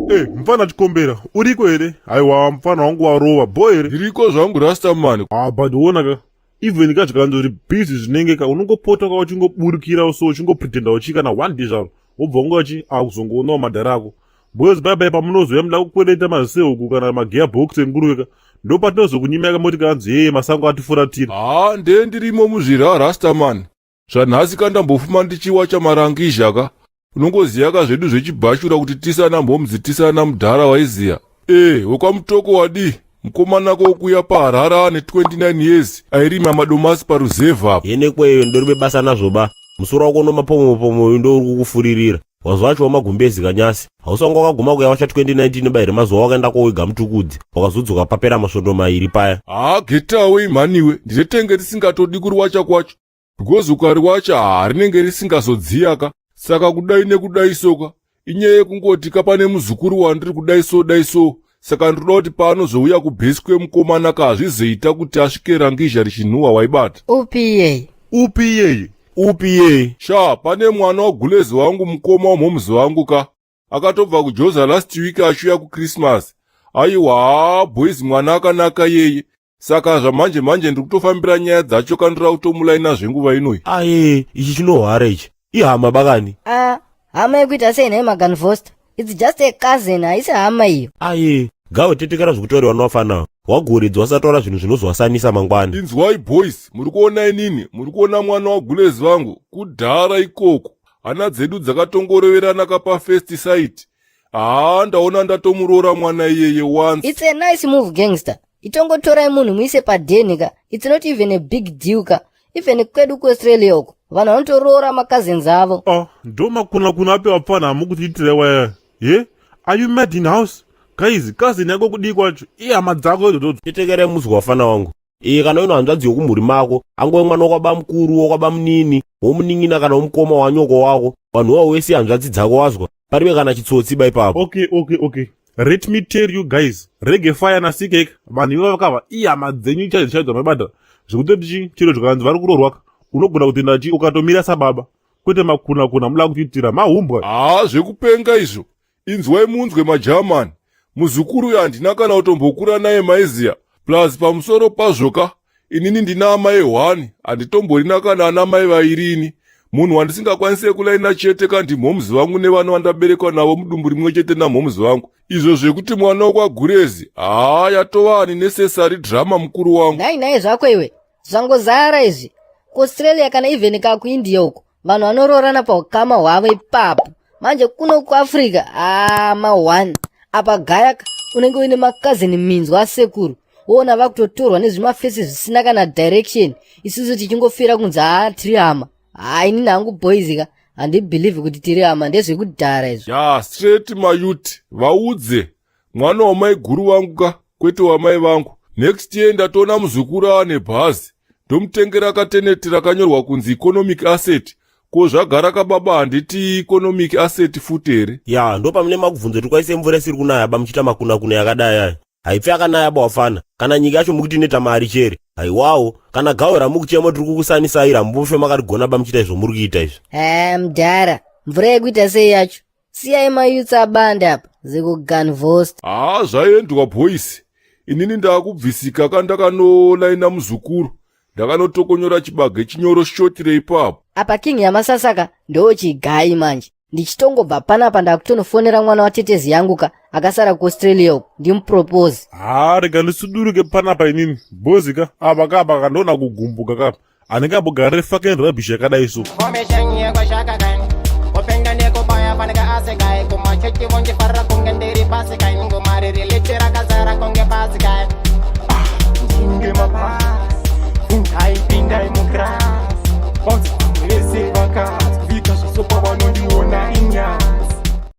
E, mfana Chikombera, uriko here? Aiwa, mfana wangu warova bo here? Ndiriko zvangu, Rastaman. Ah, but ona ka, even ka zvikanzori busy zvinenge ka, unongopota ka uchingoburikira so, uchingopretenda uchi kana one day zvaro wobva unga uchi akuzongoonawo madhara ako, because bye bye pamunozoya muda kukwereta mazisehuku kana magearbox enguruve ka, ndo patinozokunyimai kamoti kanzi heye, masango atifuratira. Haa, ndee ndirimo muzvira, Rastaman. Zvanhasi kandambofuma ndichiwacha marangizha ka. Unongoziya ka zvedu zvechibhashura kuti tisana mhomzi, tisana mudhara waiziya. E, wekwaMutoko wadii? Mukomanako wokuya paHarare ane 29 years airima madomasi paruzevha apa. Yenekweyo ndoribe basa nazvo ba. Musoro wako unomapomopomo uyu ndo uri kukufuririra. Wazo magumbezi kanyasi. Hausanga wakaguma kuyawacha 2019 ba here? Mazuva wakaenda kowega Mutukudzi, wakazodzoka papera masvondo 2 paya. Haa, get away mhaniwe, ndinetenge tisingatodi kuriwacha kwacho, because ukariwacha haa rinenge risingazodziya ka. Saka kudai nekudai soka, inyaya yekungoti ka pane muzukuru wandiri kudai so dai so, saka ndinoda kuti paanozouya kubhesi kwemukomana ka, hazvizoita kuti asvike rangizha richinhuhwa, waibata. Upi iyeye? Upi iyeye? Upi iyeye? Sha, pane mwana wagulezi wangu, mukoma wamhomuzi wangu ka, akatobva kuJoza last week achiuya kuChristmas. Aiwa, haa boys, mwana akanaka yeye. Saka zvamanje manje ndiri kutofambira nyaya dzacho, kandira kutomulaina zvenguva inoyi. Aye, ichi chinohwara ichi, ihama bakani? A, hama yekuita sei nhai maganvosta? It's just a cousin, haisi hama iyo. Aye, gawe tetekera zvekutauriwa nowafana wagoridzwa, wasataura zvinhu zvinozowasanisa mangwana. Inzwai boys, muri kuona inini, muri kuona mwana wagulezi vangu kudhara ikoko, hana dzedu dzakatongoroverana kapafirst sight. Haa, ndaona ndatomuroora mwana iyeye once. It's a nice move, gangster. Itongotorai munhu muise padheni ka. It's not even a big deal ka. Even kwedu kuAustralia uko vanhu vanotoroora macousins avo. Ah, ndo makuna api vapfana hamukutiitira waya ye? Are you mad in house guys? Cousin yako kudii kwacho? Ihama dzako idzodzo. Tetekerai muzwi wafana wangu iye, kana uine hanzvadzi yokumhuri mako, angove mwana wakwaba mukuru, wakwaba munini, womunin'ina kana womukoma wanyoko wako, vanhu wavo wese hanzvadzi dzako, wazwa? Paribe kana chitsotsi ba ipapo. Okay, let me tell you guys, Rege Fire naSikek, vanhu iva vakava ihama dzenyu chaidzo chaidzo, maibata zvekutoti chi chiro zvikanzi vari kurorwaka, unogona kutoenda chi ukatomira sababa, kwete makuna kuna muda kutiitira mahumbwa. Haa, zvekupenga izvo. Inzwai munzwe majamani, muzukuru uyo handina kana kutombokura naye, maiziya. Plus pamusoro pazvo ka, inini ndina amai 1, handitomborina kana ana mai vairini. Munhu wandisingakwanise kulaina chete ka ndimhomuzi vangu nevana vandaberekwa navo mudumbu rimwe chete namhomuzi vangu. Izvo zvekuti mwana wekwagurezi, haa, yatova unnecessary drama, mukuru wangu. Nhai nhai zvako iwe, zvangozara izvi. KuAustralia kana even kakuIndia uko vanhu vanoroorana paukama hwavo ipapo. Manje kuno kuAfrica, aa, ma1 apa gayaka unenge uine makazini minzwa asekuru, woona vakutotorwa nezvimafesi zvisina kana direction, isusu tichingofira kunzi haa, tiri hama. Haa, inini hangu boys ka, handibelieve kuti tiri hama, ndezvekudhara izvo. Ya, straight mayuti, vaudze mwana wamai guru vangu ka, kwete wamai vangu. Next year ndatoona muzukuru ane bhazi, ndomutengera kateneti rakanyorwa kunzi economic asset. Ko zvagara kababa, handiti economic asset futi here? Ya, ndo pamune makubvunza kuti kwaise mvura isiri kunaya ba, muchiita makuna-kuna yakadai aya. Haipfi akanaya ba wafana, kana nyika yacho mukuti inoita mari chere. Haiwawo, kana gawe ramukuchema tiri kukusanisai ramubofe makarigona ba, muchiita izvo muri kuita izvi. Ha, mudhara, mvura yekuita sei yacho? Siyai mayutsi abande apa, zikuganvost. Haa, zvaendwa boys, inini ndaakubvisika ka, ndakanolaina muzukuru, ndakanotokonyora chibage chinyoro shotire ipapo. Apa king yamasasaka ndo chigai manje. Ndichitongobva panapa ndakutonofonera mwana watetezi yangu ka akasara kuAustralia uko, ndimupropose. Haa, rega ndisuduruke panapa inini bhozi ka, apa kapa kandoona kugumbuka kapa, anenge ambogara refucking rubbish yakadai so. Formation yekwashakakan kupinda nekubaya faneka asekai kumachechi vondifarira.